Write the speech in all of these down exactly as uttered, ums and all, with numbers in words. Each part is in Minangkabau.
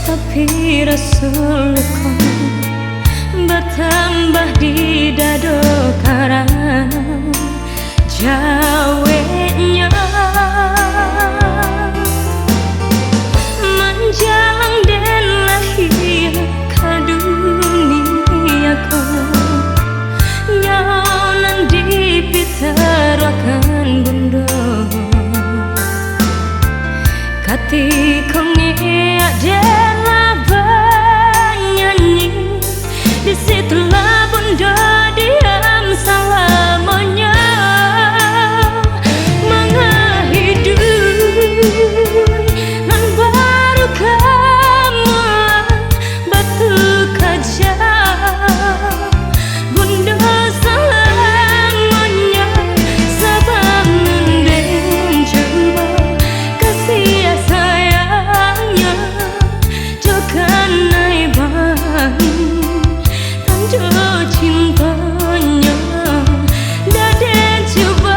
Tapi raso luko batambah di dado karano jaweknyo manjalang den lahia ka dunia ko. Nyo nan dipitaruahkan bundo. Katiko ngiak den lah banyanyi, di situlah bundo diam salamonyo. Mangahi dunia nan baru ka batuka ja. Bundo salamonyo, sabab nan den cubo kasih sayangnyo, jo kanai bani tando cintonyo, ndak den cubo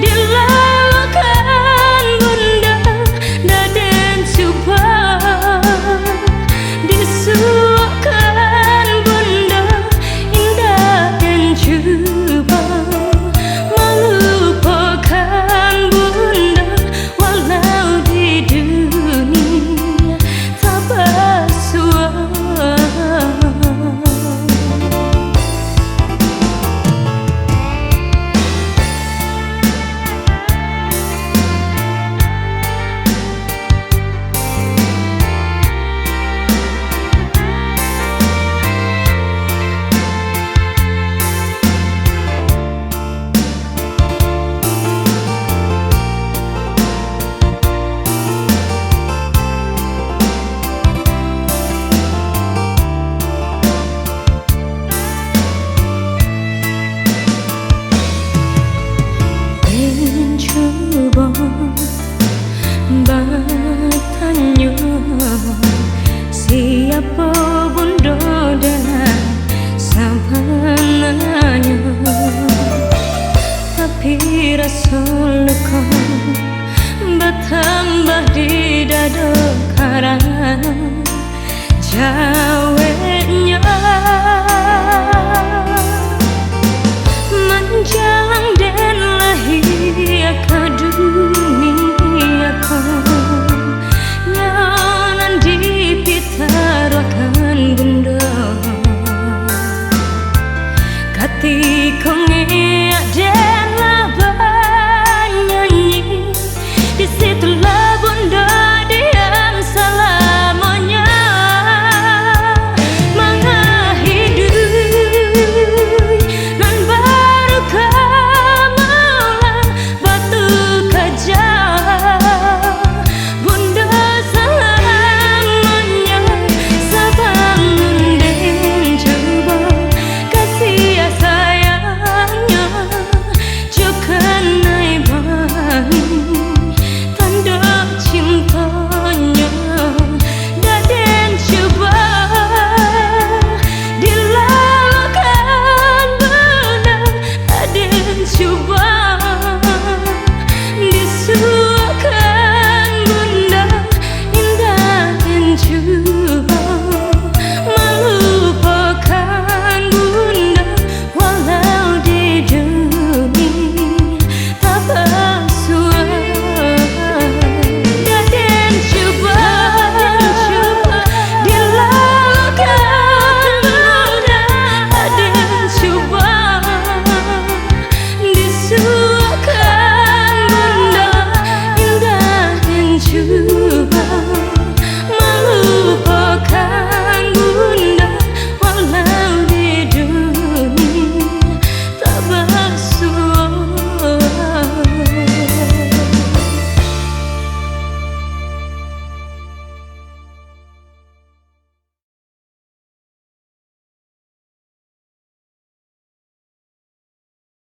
dilawakan bundo, ndak den cubo disuokkan bundo, indak den cubo malupokan bundo, walau di dunia tabasuo. Den cubo batanyo, siapo bundo den sabananyo? Tapi raso luko batambah di dado karano jawek